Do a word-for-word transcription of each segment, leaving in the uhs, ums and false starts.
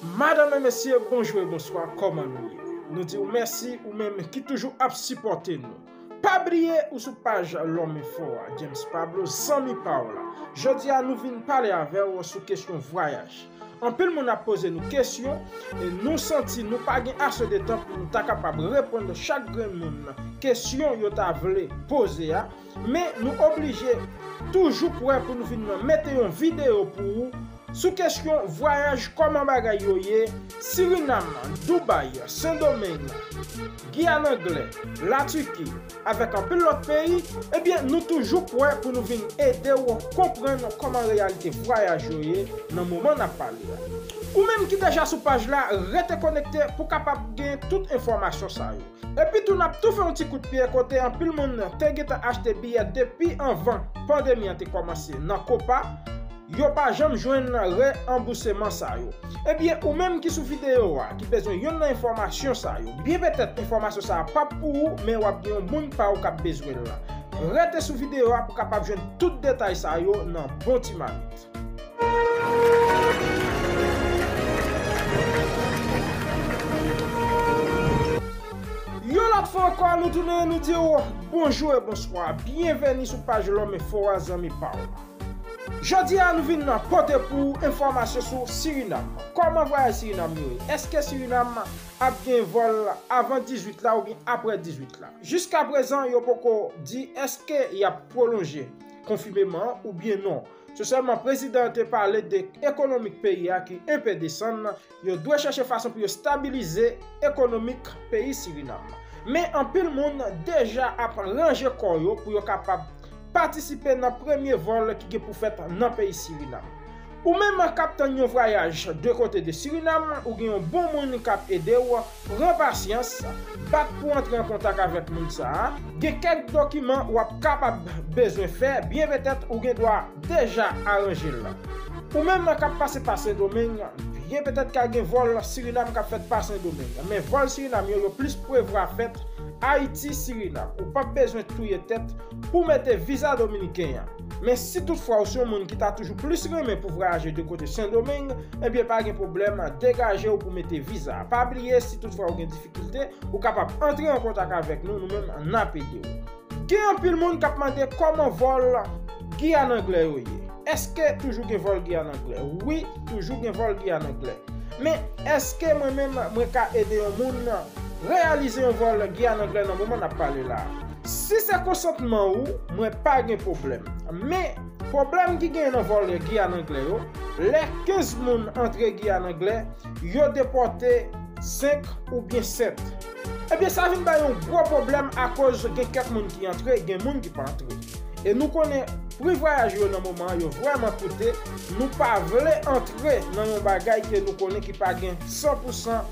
Madanm e mesye, bonjou e bonswa, kòman nou ye? Nou di w mèsi, ou menm ki toujou ap sipòte nou. Pa bliye ou sou paj Lòm Enfo a, James Pablo, zanmi pa w la. Jodi a, nou vin pale avè w sou kesyon vwayaj. Anpil moun ap poze nou kesyon, e nou santi nou pa gen ase de tan pou nou ta kapab reponn chak grenn moun kesyon yo ta vle poze a, men nou oblije toujou prè pou nou vin mete yon videyo pou ou sou kesyon vwayaj, kòman bagay yo ye, Sirinam, Dubai, Sendomeng, Giyàn Anglè, Latiki, avèk anpil lòt peyi, ebyen, nou toujou prè pou nou vin ede w konprann kòman reyalite vwayaj yo ye nan moman n ap pale a. Ou menm ki deja sou paj la, rete konekte pou kapab gen tout enfòmasyon sa yo. Epi tou, n ap tou fè yon ti kout pye kote anpil moun te gentan achte biyè depi anvan pandemi an te kòmanse nan Copa, yo pa janm jwenn reyanbouseman sa yo. Ebyen, ou menm ki sou videyo a, ki bezwen yonn nan enfòmasyon sa yo, byen petèt enfòmasyon sa a p ap pou ou, men w ap gen yon moun pa w k ap bezwen l. Rete sou videyo a pou w kapab jwenn tout detay sa yo nan bon ti mamit. Yon lòt fwa ankò, nou tounen, nou di w bonjou e bonswa. Byenveni sou paj Lòm Enfo a, zanmi pa w. Jodi a, nou vin pote pou ou enfòmasyon sou Sirinam. Kòman vwayaj Sirinam yo ye? Èske Sirinam ap gen vòl avan dizuit la oubyen apre dizuit la? Jiskaprezan, yo poko di èske y ap pwolonje konfineman an oubyen non. Se sèlman prezidan an te pale de ekonomik peyi a ki enpe desann, yo dwe chèche fason pou yo stabilize ekonomik peyi Sirinam. Men anpil moun deja ap ranje kò yo pou yo kapab patisipe nan premye vòl ki gen pou fèt nan peyi Sirinam. Ou menm k ap tann yon vwayaj de kote de Sirinam, ou gen yon bon moun k ap ede w, pran pasyans, bat pou antre an kontak avèk moun sa a. Gen kèk dokiman w ap kapab bezwen fè, byen petèt ou gen dwa deja aranje l. Ou menm k ap pase pa Sendomeng, byen petèt ka gen vòl Sirinam k ap fèt pa Sendomeng, men vòl Sirinam yo, yo plis prevwa fèt Ayiti, Sirinam. Ou p ap bezwen touye tèt pou mete viza dominiken an. Men si toutfwa ou se yon moun ki ta toujou plis renmen pou vwayaje de kote Sendomeng, ebyen pa gen pwoblèm, degaje w pou mete viza. Pa bliye, si toutfwa ou gen difikilte, ou kapab antre an kontak avèk nou, nou menm n ap ede w. Gen anpil moun k ap mande kòman vòl Giyàn Anglè yo ye. Èske toujou gen vòl Giyàn Anglè? Wi, toujou gen vòl Giyàn Anglè. Men èske mwen menm mwen ka ede yon moun reyalize yon vòl Giyàn Anglè nan moman n ap pale la a? Si se konsantman ou, mwen pa gen pwoblèm. Men pwoblèm ki genyen nan vòl Giyàn Anglè yo, lè kenz moun antre Giyàn Anglè, yo depòte senk oubyen sèt. Ebyen, sa vin bay yon gwo pwoblèm akoz gen kèk moun ki antre, gen moun ki pa antre. E nou konnen pri vwayaj yo nan moman an yo vrèman koute, nou pa vle antre nan yon bagay ke nou konnen ki pa gen san pou san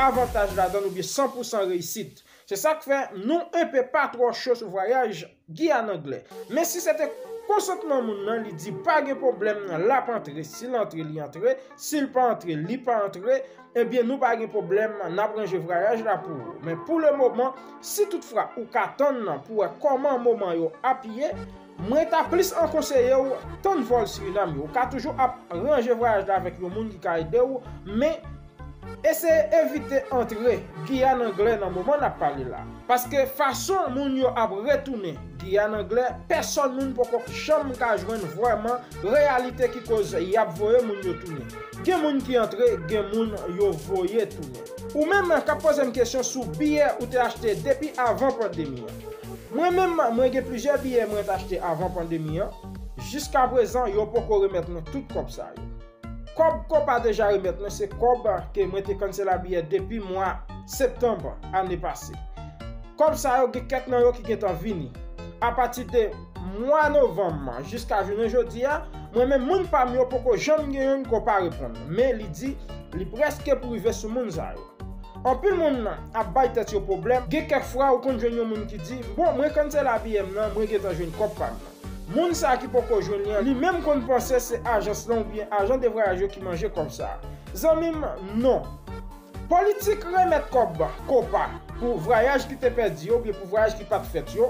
avantaj ladan l oubyen san pou san reyisit. Se sa k fè nou enpe pa twò cho sou vwayaj Giyàn Anglè. Men si se te konsantman moun nan, li di pa gen pwoblèm, l ap antre. Si l antre, li antre. Si l pa antre, li pa antre. Ebyen, nou pa gen pwoblèm, n ap ranje vwayaj la pou ou. Men pou le moman, si toutfwa ou ka tann pou wè kòman moman yo ap ye, mwen ta plis an konseye w tann vòl Sirinam yo. Ou ka toujou ap ranje vwayaj la avèk yon moun ki ka ede w, men eseye evite antre Giyàn Anglè nan moman n ap pale la. Paske fason moun yo ap retounen Giyàn Anglè, pèsòn moun poko janm ka jwenn vrèman reyalite ki koz y ap voye moun yo tounen. Gen moun ki antre, gen moun yo voye tounen. Ou menm k ap poze m kesyon sou biyè ou te achte depi avan pandemi an. Mwen menm, mwen gen plizyè biyè mwen te achte avan pandemi an. Jiskaprezan, yo poko remèt mwen tout kòb sa yo. Kòb Copa deja remèt mwen, se kòb ke mwen te cancel a biyè depi mwa septanm ane pase. Kòb sa yo, gen kèk nan yo ki gentan vini. Apati de mwa novanm jiska jounen jodi a, mwen menm, moun pa m yo poko janm gen youn Copa reponn. Men li di li prèske pou rive sou moun sa yo. Anpil moun ap bay tèt yo pwoblèm. Gen kèk fwa ou konn jwenn yon moun ki di, bon, mwen cancel a biyè m nan, mwen gentan jwenn kòb pa m nan. Moun sa ki poko jwenn li an, li menm konn panse se ajans lan oubyen ajan de vwayaj yo ki manje kòb sa a. Zanmi m, non. Politik remèt kòb Copa pou vwayaj ki te pèdi yo oubyen pou vwayaj ki pa t fèt yo,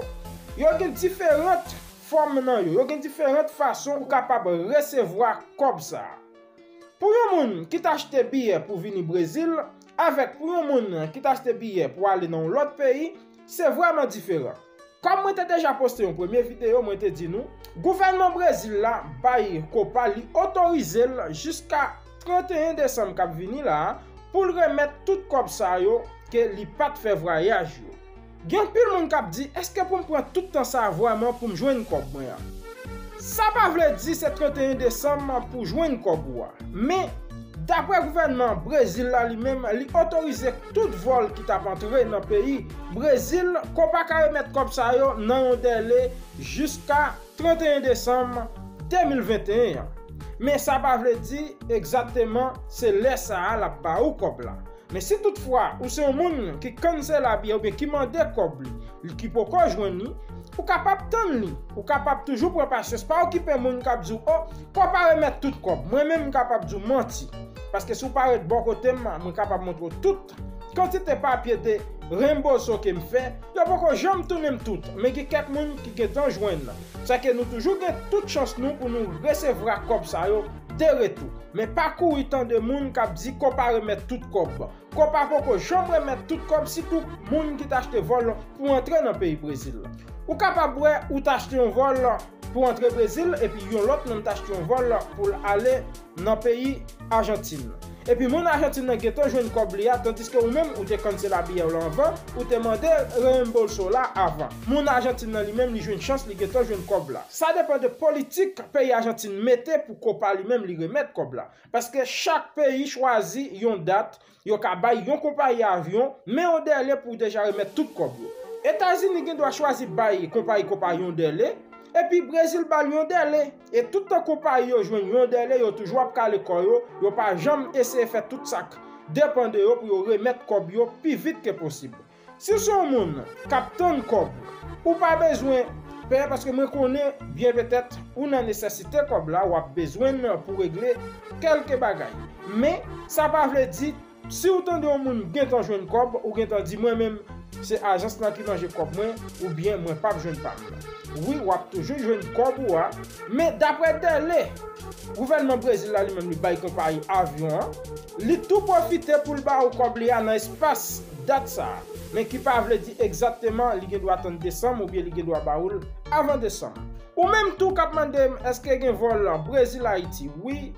yo gen diferan fòm nan yo. Yo gen diferan fason ou kapab resevwa kòb sa a. Pou yon moun ki t achte biyè pou vini Brezil, avèk pou yon moun ki t achte biyè pou ale nan yon lòt peyi, se vrèman diferan. Kòm mwen te deja poste yon premye videyo, mwen te di nou, gouvènman Brezil la bay Copa, li otorize l jiska trannteyen desanm k ap vini la a pou l remèt tout kòb sa yo ke li pa t fè vwayaj yo. Gen anpil moun k ap di, èske pou m pran tout tan sa a vrèman pou m jwenn kòb mwen an? Sa pa vle di se trannteyen desanm pou jwenn kòb ou a. Men, daprè gouvènman Brezil la li menm, li otorize tout vòl ki t ap antre nan peyi Brezil, Copa ka remèt kòb sa yo nan yon dèle jiska trannteyen desanm de mil venteyen an. Men sa pa vle di egzakteman se lè sa a l ap ba ou kòb la. Men si toutfwa ou se yon moun ki kansèl biyè oubyen ki mande kòb li, li ki poko jwenn li, ou kapab tann li. Ou kapab toujou pran pasyans. Pa okipe moun k ap di w, "O, Copa remèt tout kòb." Mwen menm, m kapab di w manti. Paske si w parèt bò kote m, mwen kapab montre w tout kantite papye de remboso ke m fè, yo poko janm tounen m tout. Men gen kèk moun ki gentan jwenn. Sa ke nou toujou gen tout chans nou pou nou resevwa kòb sa yo de retou. Men pa kouri tande moun k ap di Copa remèt tout kòb. Copa poko janm remèt tout kòb, sitou moun ki t achte vòl pou antre nan peyi Brezil. Ou kapab wè ou t achte yon vòl pou antre Brezil, epi yon lòt moun t achte yon vòl pou l ale nan peyi Ajantin. Epi moun Ajantin nan gentan jwenn kòb li a, tandiske ou menm ou te kansèl biyè w la anvan, ou te mande remboso la avan. Moun Ajantin nan li menm, li jwenn chans, li gentan jwenn kòb la. Sa depann de politik peyi Ajantin mete pou Copa li menm li remèt kòb la. Paske chak peyi chwazi yon dat, yo ka bay yon konpayi avyon, men yon dèle pou deja remèt tout kòb yo. Etazini gen dwa chwazi bay konpayi Copa yon dèle, epi Brezil ba l yon dèle. E tout tan konpayi yo jwenn yon dèle, yo toujou ap kale kò yo, yo pa janm eseye fè tout sa k depann de yo pou yo remèt kòb yo pi vit ke posib. Si w se yon moun k ap tann kòb, ou pa bezwen pè, paske mwen konnen byen petèt ou nan nesesite kòb la, w ap bezwen l pou regle kèlke bagay. Men, sa pa vle di, si w tande yon moun gentan jwenn kòb, ou gentan di, "Mwen menm, se ajans lan ki manje kòb mwen," oubyen, "Mwen p ap jwenn pa m." Wi, w ap toujou jwenn kòb ou a, men daprè dèle gouvènman Brezil la li menm li bay konpayi avyon an, li tou pwofite pou l ba ou kòb li a nan espas dat sa a, men ki pa vle di egzakteman li gen dwa tann desanm oubyen li gen dwa ba ou l avan desanm. Ou menm tou k ap mande m èske gen vòl Brezil Ayiti? Wi,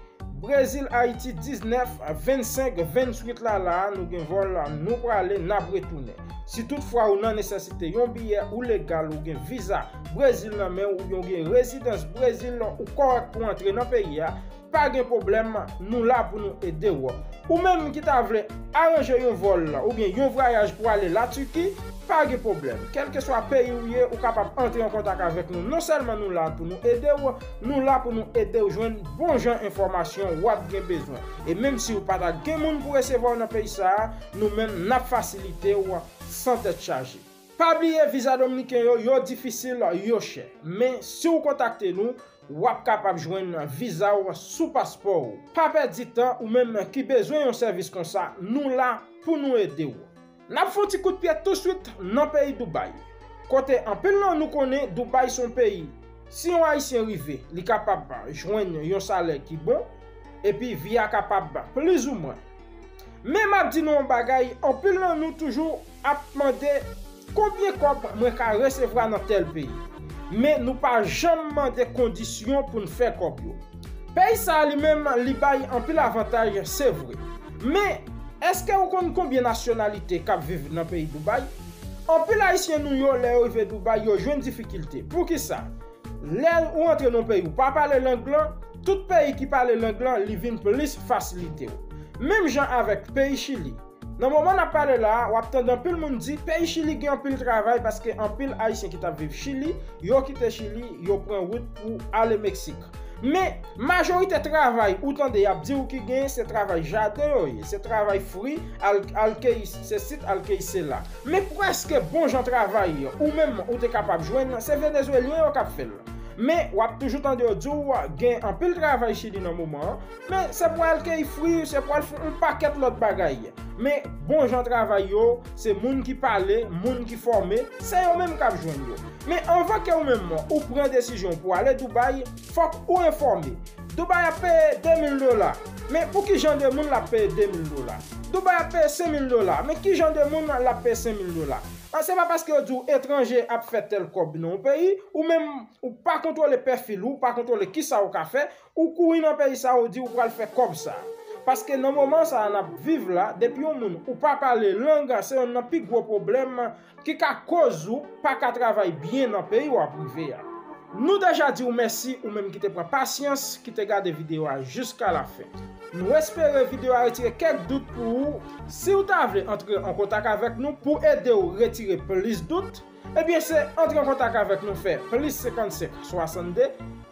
Brezil Ayiti diznèf, vennsenk, vennwit la la a, nou gen vòl, nou prale, n ap retounen. Si toutfwa ou nan nesesite yon biyè, ou legal, ou gen viza Brezil nan men w, oubyen w gen rezidans Brezil, ou kòrèk pou antre nan peyi a, pa gen pwoblèm, nou la pou nou ede w. Ou menm ki ta vle aranje yon vòl oubyen yon vwayaj pou ale Latiki, pa gen pwoblèm. Kèlkeswa peyi ou ye, ou kapab antre an kontak avèk nou. Non sèlman nou la pou nou ede w, nou la pou nou ede w jwenn bon jan enfòmasyon w ap gen bezwen. E menm si w pa ta gen moun pou resevwa w nan peyi sa a, nou menm n ap fasilite w san tèt chaje. Pa bliye viza dominiken yo, yo difisil, yo chè. Men si w kontakte nou, w ap kapab jwenn viza w sou paspò w. Pa pèdi tan, ou menm ki bezwen yon sèvis konsa, nou la pou nou ede w. N ap fè yon ti kout pye touswit nan peyi Dubai. Kote anpil nan nou konnen Dubai se yon peyi, si yon Ayisyen rive, li kapab jwenn yon salè ki bon, epi vi a kapab plizoumwen. Men m ap di nou yon bagay, anpil nan nou toujou ap mande, "Konbyen kòb mwen ka resevwa nan tèl peyi?" Men nou pa janm mande kondisyon pou n fè kòb yo. Peyi sa a li menm, li bay anpil avantaj, se vre. Men, èske ou konn konbyen nasyonalite k ap viv nan peyi Dubai? Anpil Ayisyen nou yo, lè yo rive Dubai, yo jwenn difikilte. Poukisa? Lè ou antre nan peyi ou pa pale lang lan, tout peyi ki pale lang lan, li vin plis fasilite w. Menm jan avèk peyi Chili. Nan moman n ap pale la a, w ap tande anpil moun di peyi Chili gen anpil travay paske anpil Ayisyen ki t ap viv Chili, yo kite Chili, yo pran wout pou ale Meksik. Men, majorite travay ou tande y ap di w ki gen, se travay jaden yo ye, se travay fwi, al, al keyi sesi, al keyi sela. Men prèske bon jan travay ou menm ou te kapab jwenn, se Venezwelyen yo k ap fè l. Men, w ap toujou tande yo di w gen anpil travay Chili nan moman an, men se pou al keyi fwi, se pou al fè yon pakèt lòt bagay. Men bon jan travay yo, se moun ki pale, moun ki fòme, se yo menm k ap jwenn yo. Men anvan ke ou menm ou pran desizyon pou ale Dubai, fòk ou enfòme. Dubai ap peye de mil dola. Men pou ki jan de moun l ap peye de mil dola? Dubai ap peye senk mil dola. Men ki jan de moun l ap peye senk mil dola? An, se pa paske yo di w etranje ap fè tèl kòb nan yon peyi, ou menm ou pa kontwole pèfil ou, ou pa kontwole kisa ou ka fè, ou kouri nan peyi sa, ou di ou pral fè kòb sa. Paske nan moman sa a n ap viv la, depi yon moun ou pa pale lang, se youn nan pi gwo pwoblèm ki ka koz ou pa ka travay byen nan peyi w ap rive a. Nou deja di w mèsi, ou menm ki te pran pasyans, ki te gade videyo a jiska lafen. Nou espere videyo a retire kèk dout pou ou. Si w ta vle antre an kontak avèk nou pou ede w retire plis dout, ebyen se antre an kontak avèk nou, fè plis senkannsenk swasannde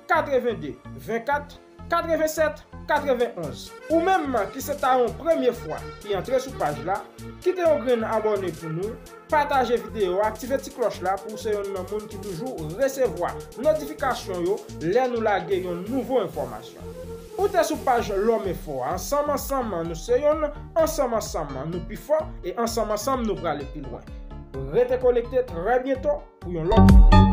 katrevenndde venkat katrevensèt katrevenonz. Ou menm ki se ta yon premye fwa ki antre sou paj la, kite yon grenn abòne pou nou, pataje videyo a, aktive ti klòch la pou w se youn nan moun ki toujou resevwa notifikasyon yo lè nou lage yon nouvo enfòmasyon. Ou te sou paj Lòm Enfo a, ansanm ansanm nou se youn, ansanm ansanm nou pi fò, e ansanm ansanm nou prale pi lwen. Rete konekte, trè byento pou yon lòt videyo.